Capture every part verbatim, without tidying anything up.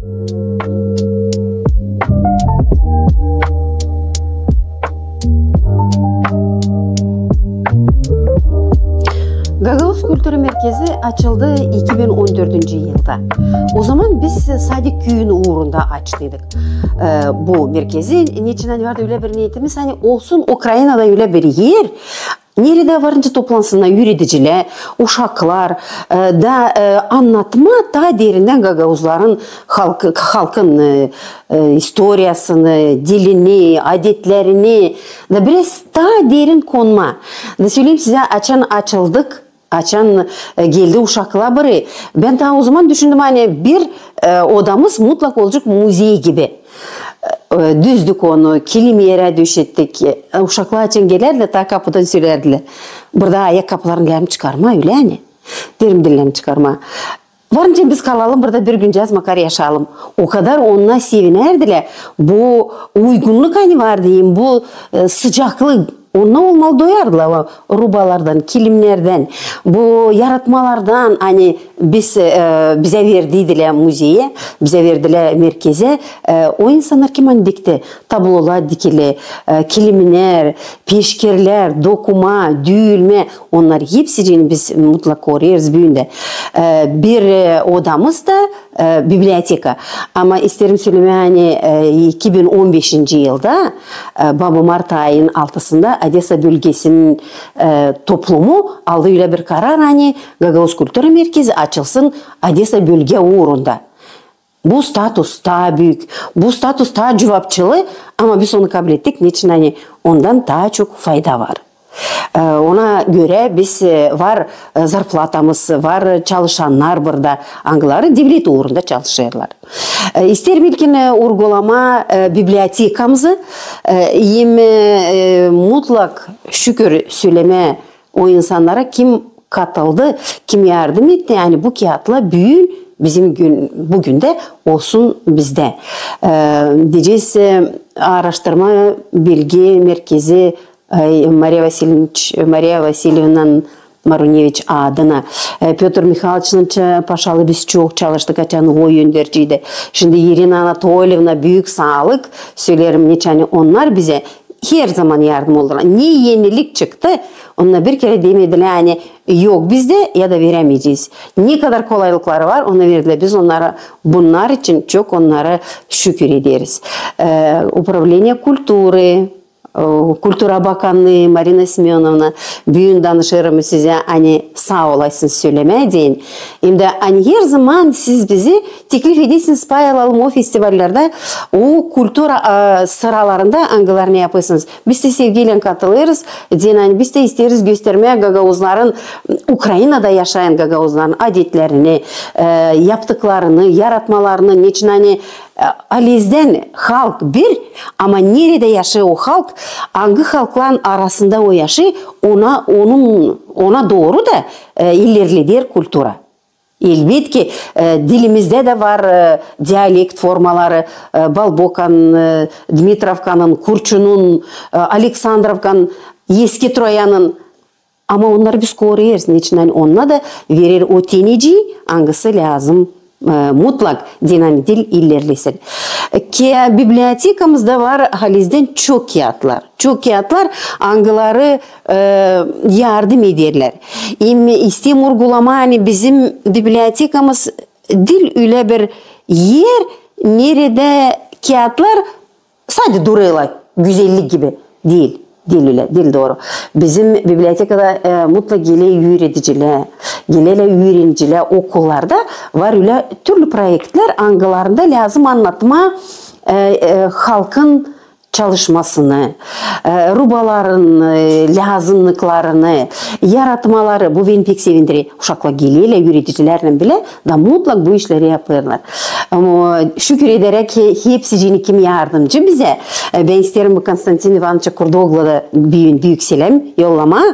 Gagauz kultura merkezi açıldı iki bin on dördüncü yılda. O zaman biz sadik küüyün uurunda açtıydık, e, bu merkezi. Neçin ani vardı ölä bir niyetimiz, ani olsun Ukrainada ölä bir er, neredä varınca toplansınnar üüredicilär, uşaklar, e, da, e, annatmaa taa derindän gagauzların halkı, halkın, e, e, istoriyasını, dilini, adetlerini, da biraz taa derin konmaa. Da söleyim sizä, açan açıldık, açan, e, geldi uşaklar biri, bän taa o zaman düşündüm, ani bir, e, odamız mutlak olacek muzey gibi. E, düzdük onu, kilim erä döşettik. E, uşaklar açan gelärdilär, taa kapudan sölärdilär: "Burada ayak kaplarını lääzım çıkarmaa, ölä ani?" Deerim: "Diil lääzım çıkarmaa. Varınca biz kalalım burada, bir güncääz makar yaşayalım." O kadar onnar sevinärdilär. Bu uygunnuk, ani var deyim, bu, e, sıcaklık. Onnar olmalı doyardılar o rubalardan, kilimnerdän, bu yaratmalardan, ani biz, e, bizä verdiydilär muzeyä, bizä verdilär merkezä. E, o insannar kim ani dikti? Tablolar dikili, e, kilimnär, peşkirlär, dokuma, düülmä. Onnar hepsicini biz mutlak koruyêrız büün dä. E, bir, e, odamız da, e, biblioteka. Ama isteerim sölemää, ani, e, iki bin on beşinci yılda, e, baba mart ayın altısında Odesa bölgesinin, e, toplumu aldı ölä bir karar, ani Gagauz kultura merkezi açılsın Odesa bölge uurunda. Bu status taa büük, bu status taa cuvapçılı, ama biz onu kablettik, neçin ani ondan taa çok fayda var. E, ona görä biz, e, var, e, zarplatamız, var, e, çalışannar burada, angıları devlet uurunda çalışêrlar. E, isteerim ilkin, e, urgulamaa, e, bibliotekamızı, e, hem, e, mutlak şükür sölemää o insannara, kim katıldı, kim yardım etti, ani bu kiyatlar büün bizim gün, büün dä olsun bizdä. E, deyecez, e, aaraştırma bilgi merkezi, e, Mariya Vasilyevna, Mariya Vasilyevnanın Maruneviç adına. E, Pötr Mihayloviçlan ça-, Paşalı biz çok çalıştık, açan o önderciydi. Şindi İrina Anatolyevna, büük saalık söleerim, neçin ani onnar bizä her zaman yardım oldular. Ne enilik çıktı, onnar bir kerä demedilär, ani yok bizdä ya da verämeyecez. Ne kadar kolaylıkları var, onu verdilär. Biz onnara, bunnar için çok onnara şükür ederiz. E, Управление культуры, e, Kultura bakanı Marina Semönovna, büün danışêrım sizä, ani saa olasınız sölemää deyni. Hem dä ani her zaman siz bizi teklif edersiniz pay alalım o festivallerdä, o kultura, e, sıralarında, angılarını yapêrsınız. Biz dä sevgiylän katılêrız, deyni, ani biz dä isteeriz göstermää gagauzların Ukrainada yaşayan gagauzların adetlerini, e, yaptıklarını, yaratmalarını, neçin ani, e, halizdän halk bir, ama neredä yaşêêr o halk, angı halkların arasında o yaşêêr, ona, onun, ona dooru da, e, ilerleder kultura. Elbetki, e, dilimizdä dä var, e, dialekt formaları, e, Balbokanın, e, Dmitrovkanın, Kurçunun, e, Aleksandrovkanın, Eski Troyanın. Ama onnarı biz koruyêrız, neçin ani onnar da verer o teneciyi, angısı lääzım, e, mutlak, deyni, ani dil ilerlesin. Ki bibliotekamızda var halizdän çok kiyatlar. Çok kiyatlar, angıları, e, yardım ederlär. Hem isteerim urgulamaa, ani bizim bibliotekamız diil ölä bir er, neredä kiyatlar sade durêrlar, güzellik gibi. Diil, diil ölä, diil dooru. Bizim bibliotekada, e, mutlak geler üüredicilär, gelerlär üürenicilär, okullarda var ölä türlü proektlär, angılarında lääzım annatmaa, e, e, halkın çalışmasını, e, rubaların, e, lääzımnıklarını, yaratmaları. Bu beni pek sevindirer. Uşaklar gelerlär üüredicilärlän bilä, da mutlak bu işleri yapêrlar. Ama şükür ederäk ki hepsicini, kim yardımcı bizä. E, bän isteerim bu Konstantin İvanoviçä Kurdoglu da büün büük seläm yollamaa.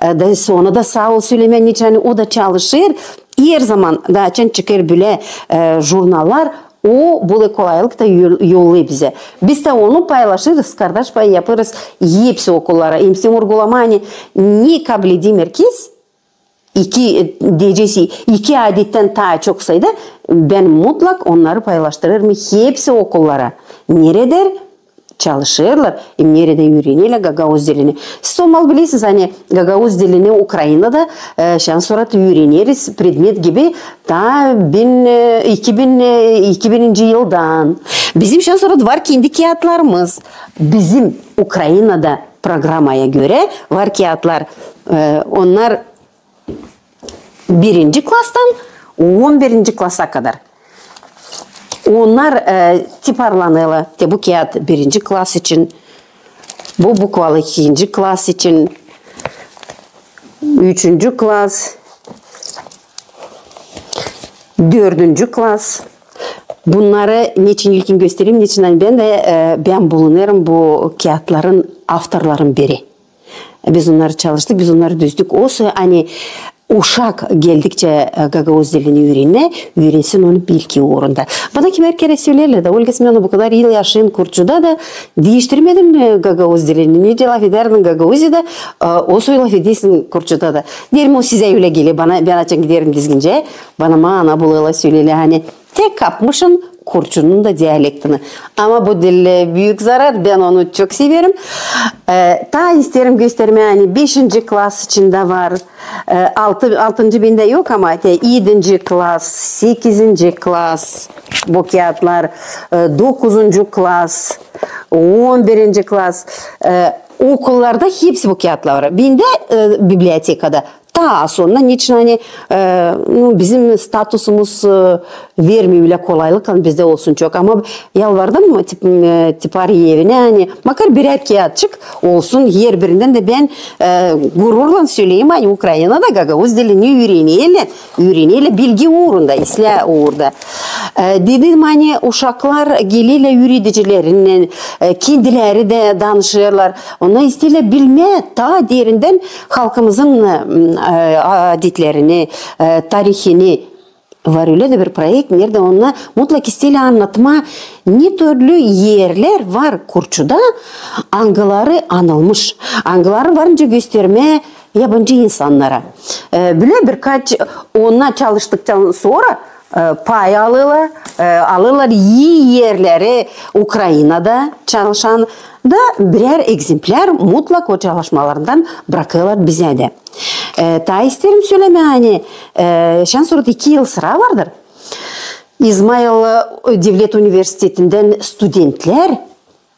E, da ona da saa ol sölemää, neçin ani o da çalışêr. Her zaman da açan çıkêr bölä, e, jurnallar, o bölä kolaylık da yol-, yollêêr bizä. Biz dä onu paylaşêrız, kardaş payı yapêrız hepsi okullara. Hem isteerim urgulamaa, ani ne kabul eder merkez, iki, e, deyecez, iki adettän taa çok sayıda, bän mutlak onnarı paylaştırêrım hepsi okullara. Neredä çalışêrlar, hem neredä üürenerlär gagauz dilini. Siz olmalı bilersiniz, ani gagauz dilini Ukrainada, e, şansora üüreneriz predmet gibi taa bin, e, iki bin, e, iki bininci yıldan. Bizim şansora var kendi kiyatlarımız. Bizim Ukrainada programaya görä var kiyatlar, e, onnar birinci klastan on birinci klasa kadar. Onnar, e, tiparlanêrlar. Te bu kiyat birinci klas için, bu bukvalı ikinci klas için, üçüncü klas, dördüncü klas. Bunnarı neçin ilkin göstereyim, neçin ani bän dä, e, bän bulunêrım bu kiyatların avtorların biri. Biz onnarı çalıştık, biz onnarı düzdük. O soy, ani uşak geldikçä, e, gagauz dilini üürenmää, üürensin onu bilgi uurunda. Bana kimär kerä söleerlär da, Olga Semönovna, bu kadar yıl yaşêêrsın Kurçuda da diiştirmedin, e, gagauz dilini. Nicä lafedärdin Gagauziyada, e, o soy lafedersin Kurçuda da. Deerim, o sizä ölä geler. Bana, bän açan giderim Dizgincä, bana maana bulêrlar, söleerlär, ani te kapmışın Kurçunun da dialektini. Ama bu dil, e, büük zarar, bän onu çok severim. E, taa isteerim göstermää, ani beşinci klas için dä var, e, altı, altıncı bendä yok, ama te edinci klas, sekizinci klas, bu kiyatlar, e, dokuzuncu klas, on birinci klas, e, okullarda hepsi bu kiyatlar var. Bendä, e, bibliotekada. Taa sora, neçin ani, e, nu, bizim statusumuz, e, vermeer ölä kolaylık, ani bizdä olsun çok. Ama yalvardım tip-, e, tipar evinä, ani makar birär kiyatçık olsun herbirindän dä. Bän, e, gururlan söleyim, ani Ukrainada gagauz dilini üürenerlär, üürenerlär bilgi uurunda, islää uurda. E, dedim, ani uşaklar gelerlär üüredicilerinnän, e, kendileri dä danışêrlar. Onnar isteerlär bilmää taa derindän halkımızın, e, adetlerini, e, tarihini. Var ölä dä bir proekt, neredä onnar mutlak isteerlär annatmaa, ne türlü erlär var Kurçuda, angıları anılmış, angıları var nicä göstermää yabancı insannara. E, bölä birkaç, onnar çalıştıktan sora, e, pay alêrlar, e, alêrlar ii erleri Ukrainada çalışan da birär ekzemplär mutlak o çalışmalarından brakêrlar bizä dä. E, taa isteerim sölemää, ani, e, şansora iki yıl sıra vardır. İzmail, e, devlet universitetindän studentlär,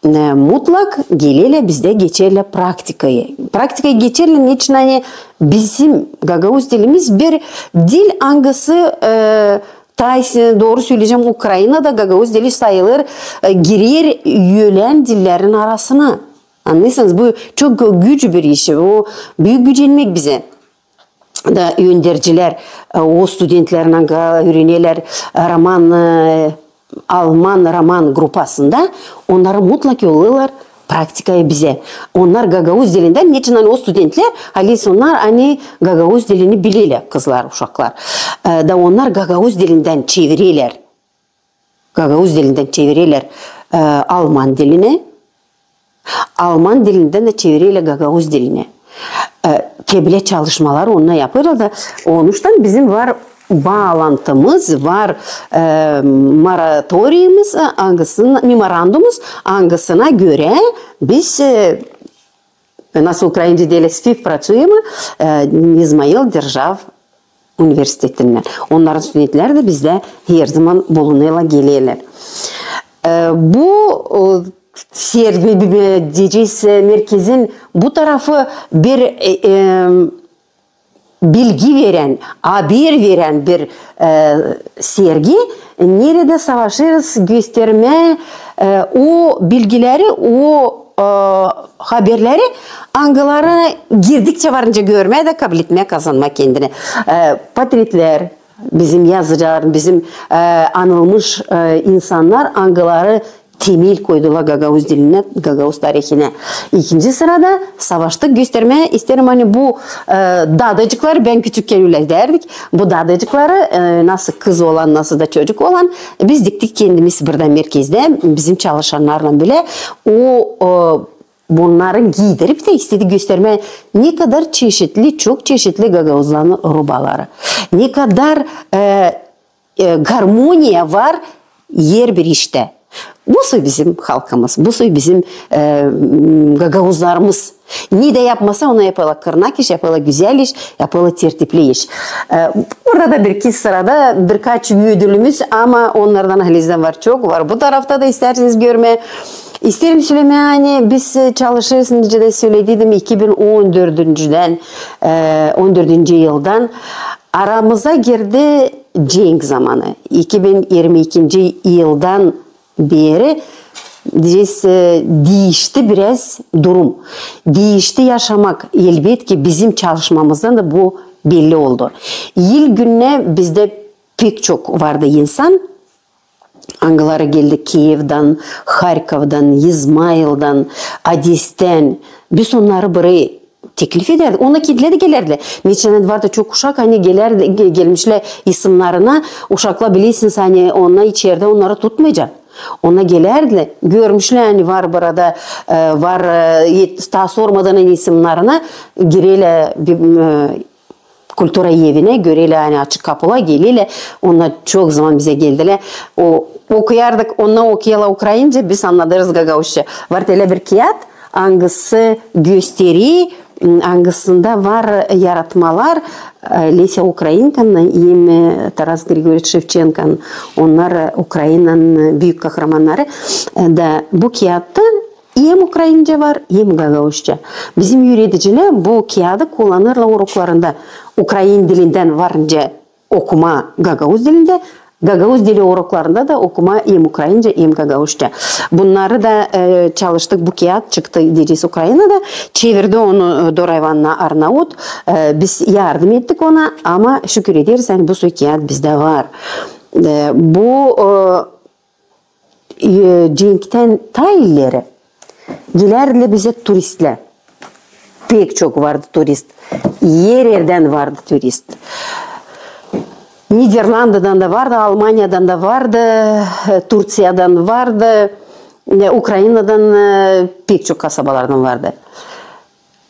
e, mutlak gelerlär bizdä geçerlär praktikayı. Praktikayı geçerlär, neçin ani bizim gagauz dilimiz bir dil, angısı, e, taa is-, dooru söleyecäm, Ukrainada gagauz dili sayılêr, e, girer ölän dillerin arasına. Annêêrsınız, bu çok güç bir iş, bu büük gücenmäk bizä. Da öndercilär, e, o studentlerin, angıları üürenerlär, e, roman, e, alman roman grupasında, onnarı mutlak yollêêrlar praktikaya bizä. Onnar gagauz dilindän, neçin ani o studentlär, halis onnar, ani gagauz dilini bilerlär, kızlar, uşaklar. E, da onnar gagauz dilindän çevirerlär. Gagauz dilindän çevirerlär, e, alman dilinä. Alman dilindän dä çevirerlär gagauz dilinä. E, te bölä çalışmalar onnar yapêrlar da, onuştan bizim var baalantımız, var, e, moratoriyimiz, e, angısına, memorandumumuz, angısına görä biz, e, nasıl ukrainca deerlär, співпрацюємо, e, İzmail Держав universitetinnän. Onnarın studentleri dä bizdä herzaman bulunêrlar, gelerlär. E, bu, o, ser-, bi-, bi-, bi-, deyecez, e, merkezin bu tarafı bir, e, e, bilgi verän, haber verän bir, e, sergi, neredä savaşêrız göstermää, e, o bilgileri, o, e, haberleri, angıları girdikçä var nicä görmää da kabletmää, kazanmaa kendinä. E, portretlär, bizim yazıcılar, bizim, e, anılmış, e, insannar, angıları temel koydular gagauz dilinä, gagauz tarihinä. İkinci sırada savaştık göstermää isteerim, ani bu, e, dadacıkları, bän küçükkän ölä deerdik, bu dadacıkları, e, nasıl kız olan, nasıl da çocuk olan, biz diktik kendimiz burada merkezdä, bizim çalışannarlan bölä o, o Bunnarı giidirip dä istedi göstermää, ne kadar çeşitli, çok çeşitli gagauzların rubaları, ne kadar e, e, garmoniya var herbir iştä. Bu soy bizim halkımız, bu soy bizim e, m, gagauzlarımız. Ne dä yapmasa, onu yapêlar kırnak iş, yapêlar gözäl iş, yapêlar tertipli iş. E, burada da bir iki sırada birkaç ödülümüz, ama onnardan halizdän var çok, var bu tarafta da, istärseniz görmää. İsteerim sölemää, ani biz e, çalışêrız, nicä dä sölediydim, iki bin on dördüncüdän, e, on dördüncü yıldan aramıza girdi cenk zamanı. İki bin irmi ikinci yıldan beri, deyecez, e, diişti biraz durum. Diişti yaşamak. Elbetki, bizim çalışmamızdan da bu belli oldu. Yıl gününä bizdä pek çok vardı insan, angıları geldi Kievdan, Harkovdan, İzmaildan, Odestän. Biz onnarı burayı teklif edärdik. Onnar kendilär dä gelärdilär. Neçin vardı çok uşak, ani gelärdi, ge- gelmişlär isimnarini. Uşaklar, bilersiniz, ani onnar içerdä onnarı tutmayacek. Onnar gelärdilär, görmüşlär, ani var burada, e, var, e, yet- taa sormadan isimnarini, girelär bir, e, kultura evinä, görelär, ani açık kapılar, gelelär. Onnar çok zaman bizä geldilär. O, okuyardık, onnar okuyêrlar ukrainca, biz annadêrız gagauzça. Var ölä bir kiyat, angısı gösterer, m, angısında var yaratmalar, e, Lesä Ukrainkanın hem, e, Taras Grigoryeviç Şevçenkonun. Onnar, e, Ukrainanın, e, büük kahramannarı. E, da bu kiyatta hem ukrainca var, hem gagauzça. Bizim üüredicilär bu kiyadı kullanêrlar uroklarında. Ukrain dilindän var nicä okuma gagauz dilindä, gagauz dili uroklarında da okuma hem ukrainca, hem gagauzça. Bunnarı da, e, çalıştık, bu kiyat çıktı, deyecez, Ukrainada. Çevirdi onu, e, Dora İvanovna Arnaut. E, biz yardım ettik ona, ama şükür ederiz, ani bu soy kiyat bizdä var. E, bu, e, e, cenktän taa ileri gelärdilär bizä turistlär. Pek çok vardı turist. Her erdän vardı turist. Niderlandıdan da vardı, Almaniyadan da vardı, e, Turţiyadan vardı, e, Ukrainadan, e, pek çok kasabalardan vardı.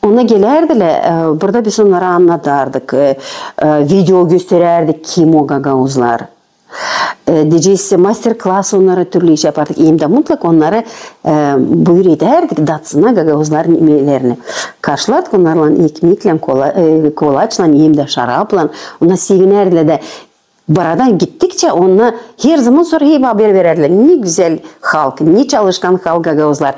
Onnar gelärdilär, e, burada biz onnara annadardık, e, e, video gösterärdik, kim o gagauzlar. E, deyecez, master-klass onnara türlü iş yapardık. Hem dä mutlak onnarı, e, buyur edärdik datsınnar gagauzların imeklerini. Karşılardık onnarlan ekmeklän, kola-, e, kolaçlan, hem dä şaraplan. Onnar sevinärdilär dä. Buradan gittikçä onnar her zaman sora hep haber verärdilär. Ne gözäl halk, ne çalışkan halk gagauzlar.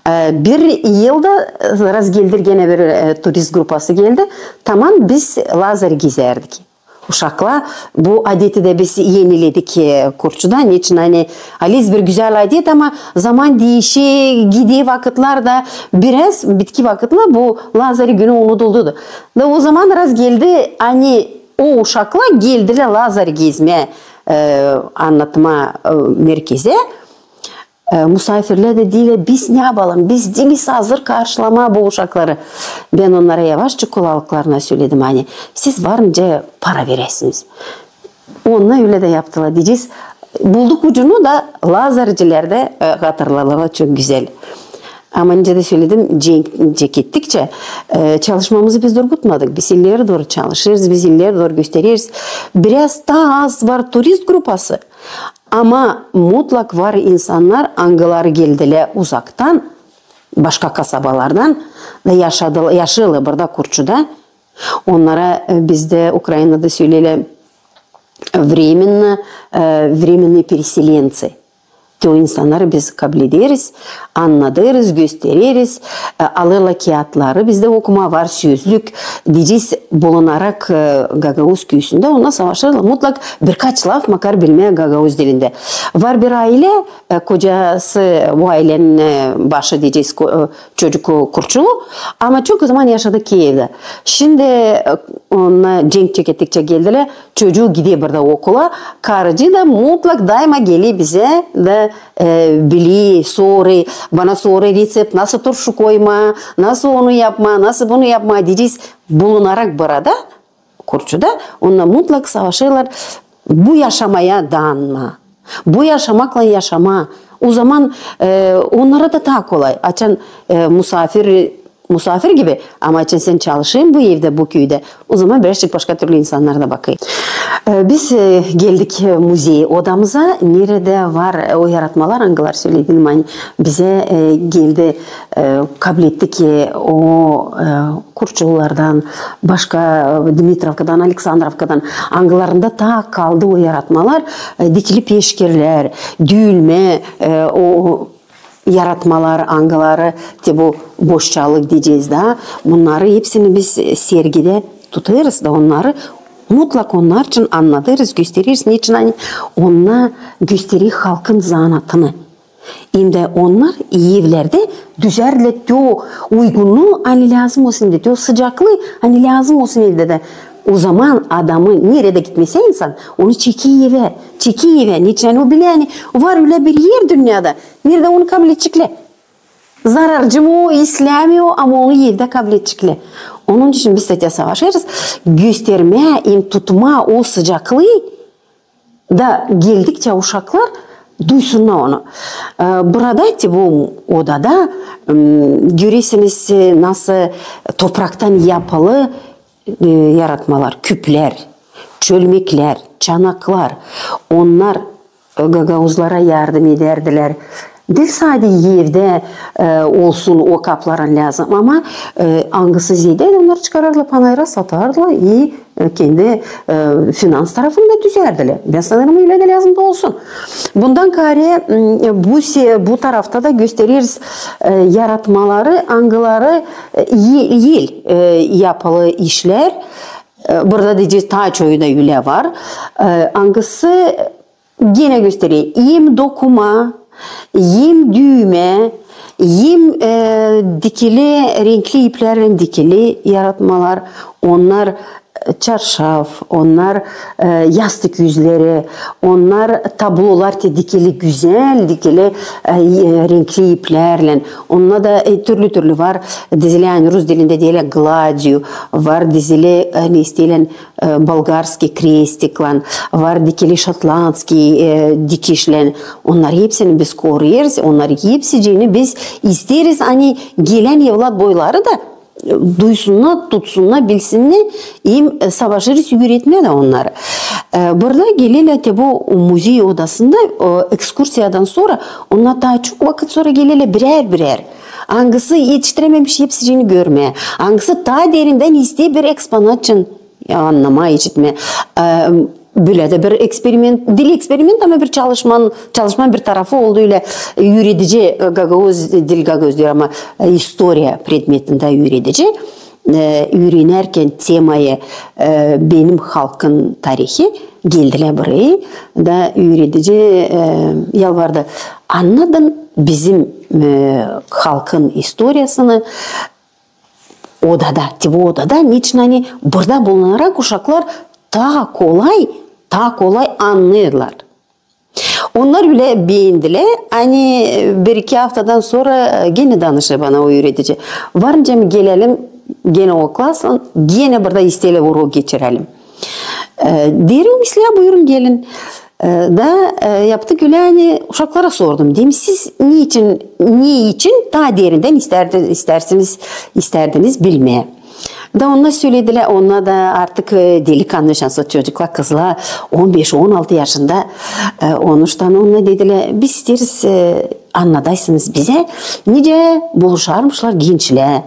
E, bir yılda, e, razgeldi, genä bir, e, turist grupası geldi. Tamam, biz Lazarı gezärdik. Uşaklar, bu adeti dä biz eniledik, e, Kurçuda. Neçin, ani, haliz bir gözäl adet, ama zaman diişer, gider vakıtlar da biraz, bitki vakıtlar bu Lazarı günü unuduldu da. Da o zaman razgeldi, ani o uşaklar geldilär Lazarı gezmää, e, annatmaa, e, merkezä. E, musaafirlär dä deerlär, biz ne yapalım, biz diiliz hazır karşılamaa bu uşakları. Bän onnara yavaşça kulalıklarına söledim, ani siz var nicä para veräsiniz. Onnar ölä dä yaptılar, deyecez. Bulduk ucunu da, Lazarcılar da, e, hatırladılar, çok gözäl. Ama nicä dä söledim, cenk, cenk ettikçä, e, çalışmamızı biz durgutmadık. Biz ileri dooru çalışêrız, biz ileri dooru göstereriz. Biraz taa az var turist grupası. Ama mutlak var insannar, angıları geldilär uzaktan, başka kasabalardan da yaşadıla-, yaşêêrlar burada Kurçuda. Onnara, e, bizdä Ukrainada söleerlär временно, e, временные переселенцы. Te o insannarı biz kablederiz, annadêrız, göstereriz, e, alêrlar kiyatları, bizdä okuma var, sözlük, deyecez, bulunarak, e, gagauz küüsündä, onnar savaşêrlar mutlak birkaç laf makar bilmää gagauz dilindä. Var bir aylä, e, kocası, bu aylenin, e, başı, deyecez, ko-, e, çocuk, e, kurçulu, ama çok zaman yaşadı Kievdä. Şindi, e, onnar cenk çekettikçä geldilär, çocuu gider burada okula, karıcıı da mutlak daima geler bizä da, e, biler, sorêr, bana sorêr reţept, nasıl turşu koymaa, nasıl onu yapmaa, nasıl bunu yapmaa, deyecez, bulunarak burada, Kurçuda, onnar mutlak savaşêrlar bu yaşamaya daanmaa. Bu yaşamaklan yaşamaa, O zaman, e, onnara da taa kolay. Açan, e, musaafir, musaafir gibi, ama açan sän çalışêrsın bu evdä, bu küüdä, o zaman birazçık başka türlü insannar da bakêr. E, biz, e, geldik, e, muzey odamıza, neredä var, e, o yaratmalar, angıları söledim, ani bizä, e, geldi, e, kablettik, e, o, e, Kurçullardan, başka, e, Dmitrovkadan, Aleksandrovkadan, angılarında taa kaldı o yaratmalar, e, dikili peşkirlär, düülmä, e, o yaratmalar, angıları, te bu boşçalık deyecez da, bunnarı hepsini biz, e, sergidä tutêrız da onnarı mutlak onnar için annadêrız, göstereriz, neçin ani onnar gösterer halkın zanaatını. Hem dä onnar evlerdä düzärdilär te o uygunnu, ani lääzım olsun evdä, te o sıcaklı, ani lääzım olsun evdä dä. O zaman adamı neredä gitmesä insan, onu çeker evä, çeker evä. Neçin ani o bilä, ani var ölä bir er dünnedä, neredä onu kabletçeklär. Zararcı mı o, islää mi o, ama onu evdä kabletçeklär. Onun için biz tä savaşêrız göstermää hem tutmaa o sıcaklıı, da geldikçä uşaklar duysunnar onu. E, burada, te bu odada, m, görersiniz, e, nasıl topraktan yapılı, e, yaratmalar, küplär, çölmeklär, çanaklar. Onnar, e, gagauzlara yardım edärdilär. Diil sade evdä, e, olsun o kapların lääzım, ama, e, angısı zeedä, onnarı çıkarardılar, panayıra satardılar, i e, kendi, e, finans tarafını da düzärdilär. Bän sanêrım, ölä dä lääzım da olsun. Bundan kaarä, m, bu se-, bu tarafta da göstereriz, e, yaratmaları, angıları, e, el, el, e, yapılı işlär. E, burada deyecez, taa çoyu da ölä var. E, angısı Genä göstereyim. Hem dokuma, hem düümä, hem, e, dikili, renkli iplärlän dikili yaratmalar. Onnar, e, çarşaf, onnar, e, yastık üzleri, onnar tablolar te dikili, gözäl dikili, e, e, renkli iplärlän. Onda da, e, türlü-türlü var. Dizili, ani rus dilindä deerlär, gladью, var dizili, e, ne isteerlän, e, bolgarskiy krestiklän, var dikili şotlandskiy, e, dikişlän. Onnarı hepsini biz koruyêrız, onnarı hepsicini biz isteeriz, ani gelän evlat boyları da, e, duysunnar, tutsunnar, bilsinnär, hem, e, savaşêrız üüretmää dä onnarı. E, burada gelelär te bu muzey odasında, e, ekskursiyadan sora, onnar taa çok vakıt sora gelelär birär-birär. Angısı etiştirämemiş hepsicini görmää, angısı taa derindän isteer bir eksponat için annamaa, işitmää. E, bölä dä bir eksperiment, diil eksperiment, ama bir çalışman, çalışman bir tarafı oldu ölä, üüredici, e, gagauz, diil gagauz deer, ama, e, istoriya predmetindä üüredici, e, üürenärkän temayı, e, benim halkın tarihi, geldilär burayı da üüredici, e, yalvardı: annadın bizim, e, halkın istoriyasını, odada, te bu odada, neçin ani burada bulunarak uşaklar taa kolay, taa kolay annêêrlar. Onnar ölä beendilär, ani bir-iki aftadan sora genä danışêr bana o üüredici: varınca mı gelelim genä o klaslan, genä burada isteerlär urok geçirelim. E, deerim, islää, buyurun, gelin. E, da, e, yaptık ölä, ani uşaklara sordum. Deerim, siz neçin, ne için taa derindän istärdin-, istärsiniz, istärdiniz bilmää? Da onnar söledilär, onnar da artık, e, delikannı, şanslı çocuklar, kızlar, on beş, on altı yaşında, e, onuştan onnar dedilär, biz isteeriz, e, annadaysınız bizä, nicä buluşarmışlar gençlär,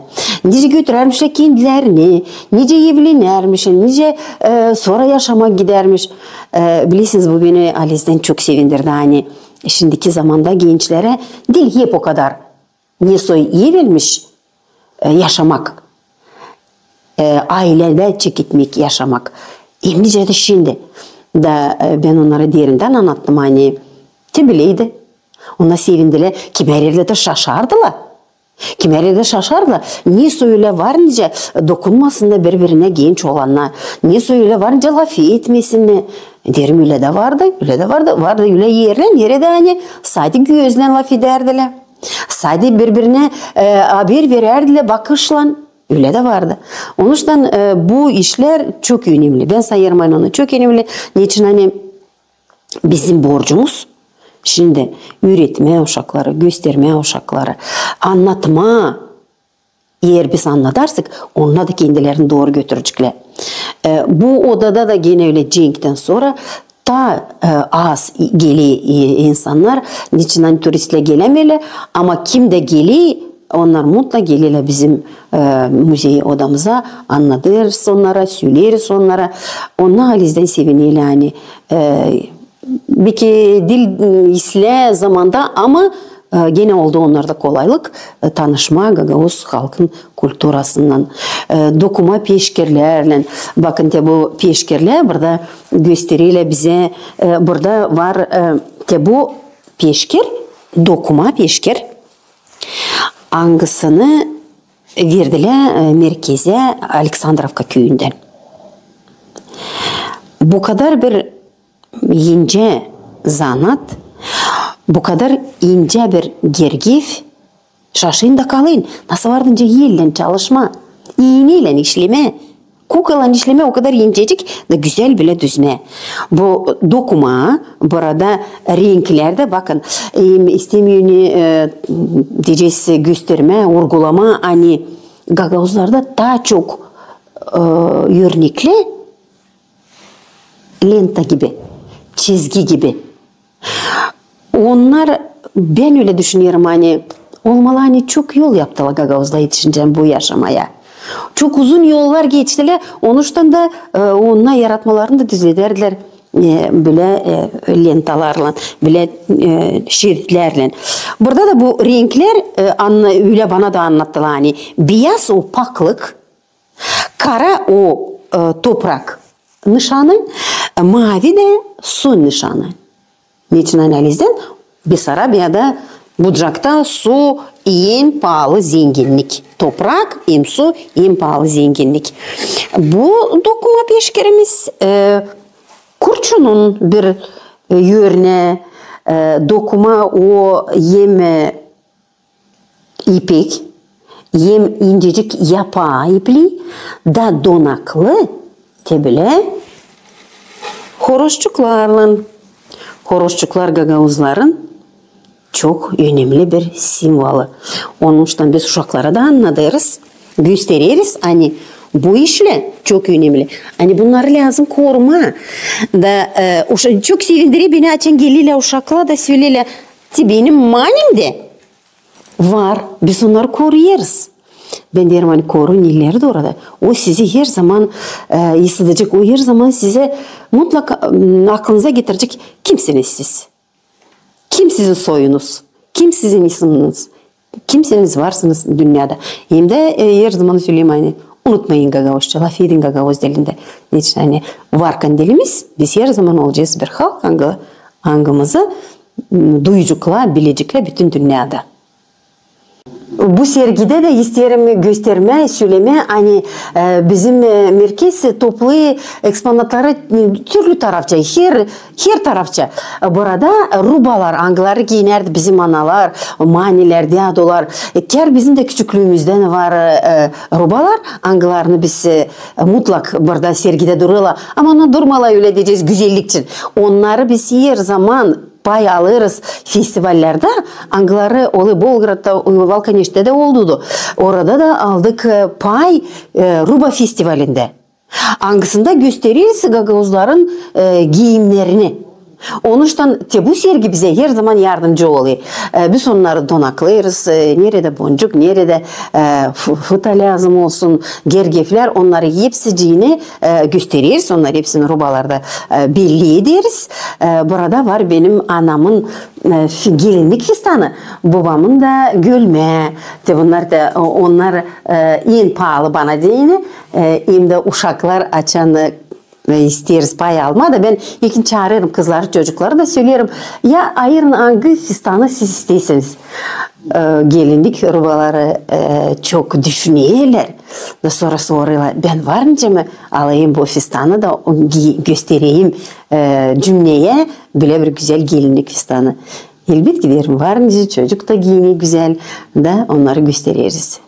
nicä götürärmişlär kendilerini, nicä evlenärmişlär, nicä, e, sora yaşamak gidärmiş. E, bilersiniz, bu beni halizdän çok sevindirdi, ani şindiki zamanda gençlerä diil hep o kadar ne soy ev imiş, e, yaşamak, e, aylelär çeketmek, yaşamak. Hem nicä dä şindi. Da, e, bän onnara derindän annattım, ani te bileydi. Onnar sevindilär, kimär erdä dä şaşardılar. Kimär erdä şaşardılar. Ne soy ölä var nicä dokunmasınnar biri-birinä genç olannar. Ne soy ölä var nicä lafetmesinnär. Deerim, ölä dä vardı, ölä dä vardı. Vardı ölä erlär, neredä ani sade gözlän lafedärdilär. Sade biri-birinä, e, haber verärdilär bakışlan. Ölä dä vardı. Onuştan, e, bu işlär çok önemli. Bän sayêrım, ani onnar çok önemli. Neçin ani bizim borcumuz Şindi üüretmää uşakları, göstermää uşakları, annatmaa. Eer biz annadarsak, onnar da kendilerini dooru götüreceklär. E, bu odada da genä ölä cenktän sora taa, e, az geler, e, insannar, neçin ani turistlär gelämeerlär, ama kim dä geler, onnar mutlak gelerlär bizim, e, muzey odamıza, annadêrız onnara, söleeriz onnara. Onnar halizdän sevinerlär, ani, e, beki diil, m, islää zamanda, ama, e, genä oldu onnarda kolaylık, e, tanışmaa gagauz halkın kulturasınnan. E, dokuma peşkirlärlän. Bakın, te bu peşkirlär burada gösterilä bizä, e, burada var, e, te bu peşkir, dokuma peşkir, angısını verdilär, e, merkezä Aleksandrovka küüyündän. Bu kadar bir incä zanaat, bu kadar incä bir gergev, şaşıyın da kalıyın, nasıl var nicä ellän çalışmaa, iineylän işlemää, kukalan işlemää o kadar incecik da gözäl bilä düzmää. Bu dokuma, burada renklär dä, bakın, em, istemeerim, e, deyecez, göstermää, urgulamaa, ani gagauzlarda taa çok, e, örnekli lenta gibi, çizgi gibi. Onnar, bän ölä düşünerim, ani olmalı, ani çok yol yaptılar gagauzlar etişincä bu yaşamaya. Çok uzun yollar geçtilär, onuştan da, e, onnar yaratmalarını da düzledärdilär, e, bölä, e, lentalarlan, bölä, e, şeritlärlän. Burada da bu renklär, e, anna-, ölä bana da annattılar, ani biyaz o paklık, kara o, e, toprak nışanı, e, maavi dä su nışanı. Neçin ani halizdän Besarabiyada, Bucakta su en paalı zenginnik. Toprak, em su, en paalı zenginnik. Bu dokuma peşkirimiz, e, kurçunun bir, e, örnää, e, dokuma o em, e, ipek, em incecik yapaa ipli, da donaklı, te bölä horozçuklarlan. Horozçuklar gagauzların çok önemli bir simvolı. Onuştan biz uşaklara da annadêrız, göstereriz, ani bu işlär çok önemli. Ani bunnarı lääzım korumaa. Da, e, uşa-, çok sevindirer beni, açan gelerlär uşaklar da söleerlär, te benim manemdä var, biz onnarı koruyêrız. Bän deerim, ani koruyun, ileri dooru da. O sizi her zaman, e, ısıdacek, o her zaman sizä mutlak, m, aklınıza getirecek, kimsiniz siz. Kim sizin soyunuz? Kim sizin isminiz? Kimsiniz, varsınız dünnedä? Hem dä, e, her zaman söleerim, ani unutmayın gagauzça, lafedin gagauz dilindä. Neçin ani varkan dilimiz, biz her zaman olacez bir halk, angı, angımızı, m, duyaceklar, bileceklär bütün dünnedä. Bu sergidä dä isteerim göstermää, sölemää, ani, e, bizim, e, merkez topluy eksponatları, e, türlü tarafça, her, her tarafça. E, burada rubalar, angıları giinärdi bizim analar, manilär, dädular. E, kär bizim dä küçüklüümüzdän var, e, rubalar, angılarını biz, e, mutlak burada sergidä durêrlar. Ama onnar durmêêrlar, ölä deyecez, güzellik için. Onnarı biz her zaman pay alêrız festivallerdä, angıları olêr Bolgradta, Valkaneştä dä oldu. Orada da aldık, e, pay, e, Ruba festivalindä. Angısında göstereriz gagauzların, e, giimnerini. Onuştan te bu sergi bizä her zaman yardımcı olêr. E, biz onnarı donaklêêrız, e, neredä boncuk, neredä, e, f-, fıta lääzım olsun, gergevlär, onnarı hepsicini, e, göstereriz, onnarı hepsini rubalarda, e, belli ederiz. E, burada var benim anamın, e, fi-, gelinnik fistanı, bobamın da gölmää. Te bunnar da, o-, onnar, e, en paalı bana deyni, e, hem dä uşaklar açan, e, isteeriz pay almaa da, bän ilkin çaarêrım kızları, çocukları da söleerim, ya ayırın, angı fistanı siz isteersiniz. E, gelinnik rubaları, e, çok düşünerlär. Da sora sorêrlar, bän var nicä mi alayım bu fistanı da o gi-, göstereyim, e, cümneyä, bölä bir gözäl gelinnik fistanı. Elbetki deerim, var nicä, çocuk da giiner gözäl, da onnarı göstereriz.